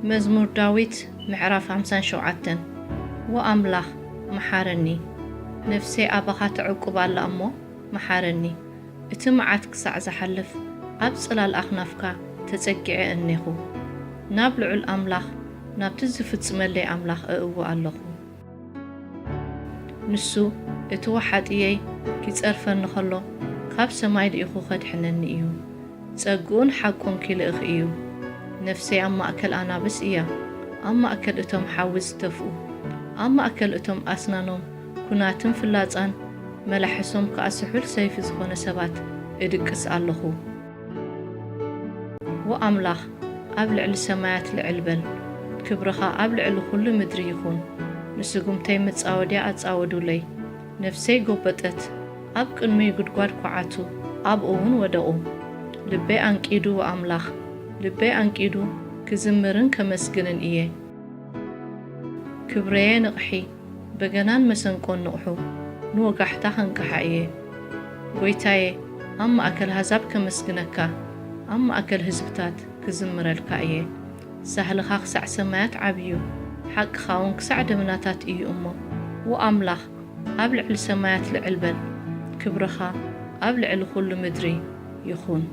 መዝሙር ዳዊት ምዕራፍ ሓምሳን ሸውዓተን። ወኣምላኽ፣ መሓረኒ፣ ነፍሰይ ኣባኻ ተዕቁብ ኣላ እሞ፣ መሓረኒ። እቲ መዓት ክሳዕ ዝሓልፍ፣ ኣብ ጽላል ኣኽናፍካ ተጸጊዐ እኔኹ። ናብ ልዑል ኣምላኽ፣ ናብቲ ዝፍጽመለይ ኣምላኽ እእዊ ኣለኹ። ንሱ እቲ ወሓጥየይ ኪጸርፈኒ ኸሎ፣ ካብ ሰማይ ልኢኹ ኸድሕነኒ እዩ። ጸግኡን ሓቁን ኪልእኽ እዩ። ነፍሰይ ኣብ ማእከል ኣናብስ እያ፣ ኣብ ማእከል እቶም ሓዊ ዝደፍኡ፣ ኣብ ማእከል እቶም ኣስናኖም ኲናትን ፍላጻን፣ መላሕሶም ከኣ ስሑል ሰይፊ ዝኾነ ሰባት እድቅስ ኣለኹ። ወኣምላኽ፣ ኣብ ልዕሊ ሰማያት ልዕል በል፣ ክብርኻ ኣብ ልዕሊ ኹሉ ምድሪ ይኹን። ንስጉምተይ መጻወድያ ኣጻወዱለይ። ነፍሰይ ጎበጠት፣ ኣብ ቅድመይ ጉድጓድ ኳዓቱ፣ ኣብኡ እውን ወደቑ። ልበይ ኣንቂዱ፣ ኣምላኽ፣ ልበይ ኣንቂዱ ክዝምርን ከመስግንን እየ። ክብረየ ንቕሒ፣ በገናን መሰንቆን ንቕሑ፣ ንወጋሕታ ከንቅሓ እየ። ጐይታየ፣ ኣብ ማእከል ኣህዛብ ከመስግነካ፣ ኣብ ማእከል ህዝብታት ክዝምረልካ እየ። ሳህልኻ ክሳዕ ሰማያት ዓብዩ፣ ሓቅኻ እውን ክሳዕ ደመናታት እዩ እሞ፣ ወኣምላኽ፣ ኣብ ልዕሊ ሰማያት ልዕል በል፣ ክብርኻ ኣብ ልዕሊ ኹሉ ምድሪ ይኹን።